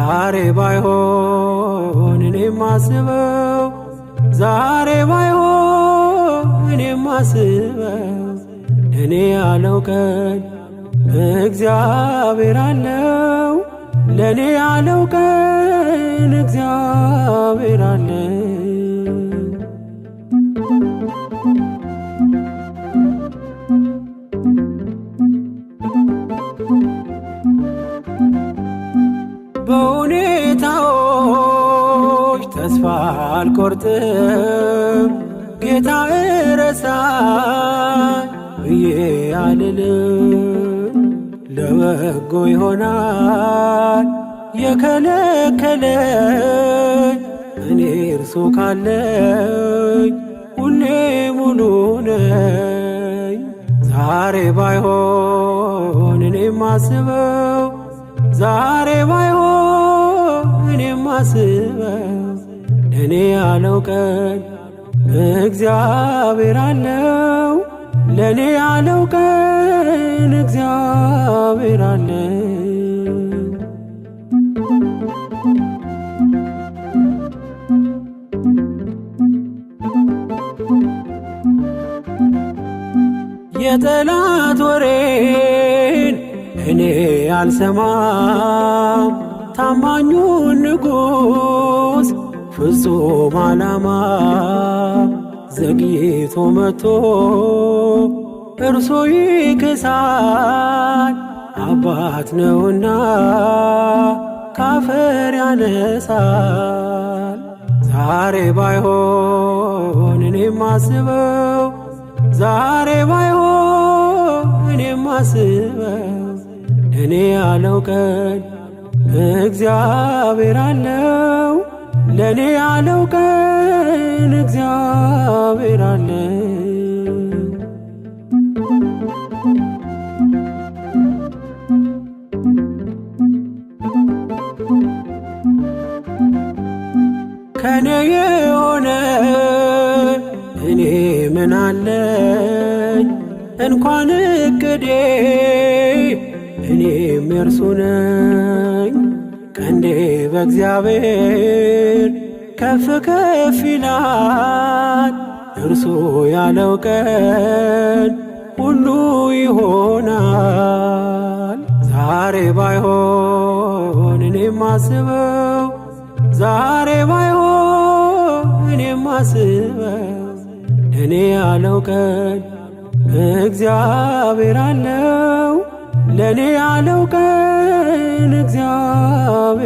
ዛሬ ባይሆን እኔ ማስበው፣ ዛሬ ባይሆን እኔ ማስበው፣ እኔ ያለው ቀን እግዚአብሔር አለው። ለእኔ ያለው ቀን እግዚአብሔር አለው። በሁኔታዎች ተስፋ አልቆርጥም፣ ጌታ እረሳኝ ብዬ አልልም። ለበጎ ይሆናል የከለከለኝ፣ እኔ እርሱ ካለኝ ሁሌ ሙሉ ነኝ። ዛሬ ባይሆን እኔ ማስበው፣ ዛሬ ባይሆን እኔ ማስበው፣ እኔ ያለው ቀን እግዚአብሔር አለው። ለእኔ ያለው ቀን እግዚአብሔር አለው። የጠላት ወሬን እኔ አልሰማም፣ ታማኙን ንጉሥ ፍጹም ዓላማ ዘግይቶ መጥቶ እርሶ ይክሳል፣ አባት ነውና ካፈር ያነሳል። ዛሬ ባይሆን እኔ ማስበው፣ ዛሬ ባይሆን እኔ ማስበው፣ እኔ ያለው ቀን እግዚአብሔር አለው። ለእኔ ያለው ቀን እግዚአብሔር አለው። ከኔ የሆነ እኔ ምን አለኝ? እንኳን እቅዴ እኔም የእርሱ ነኝ። ቀንዴ በእግዚአብሔር ከፍ ከፍ ይላል፣ እርሱ ያለው ቀን ሁሉ ይሆናል። ዛሬ ባይሆን እኔ ማስበው፣ ዛሬ ባይሆን እኔ ማስበው፣ እኔ ያለው ቀን እግዚአብሔር አለው። ለእኔ ያለው ቀን እግዚአብሔር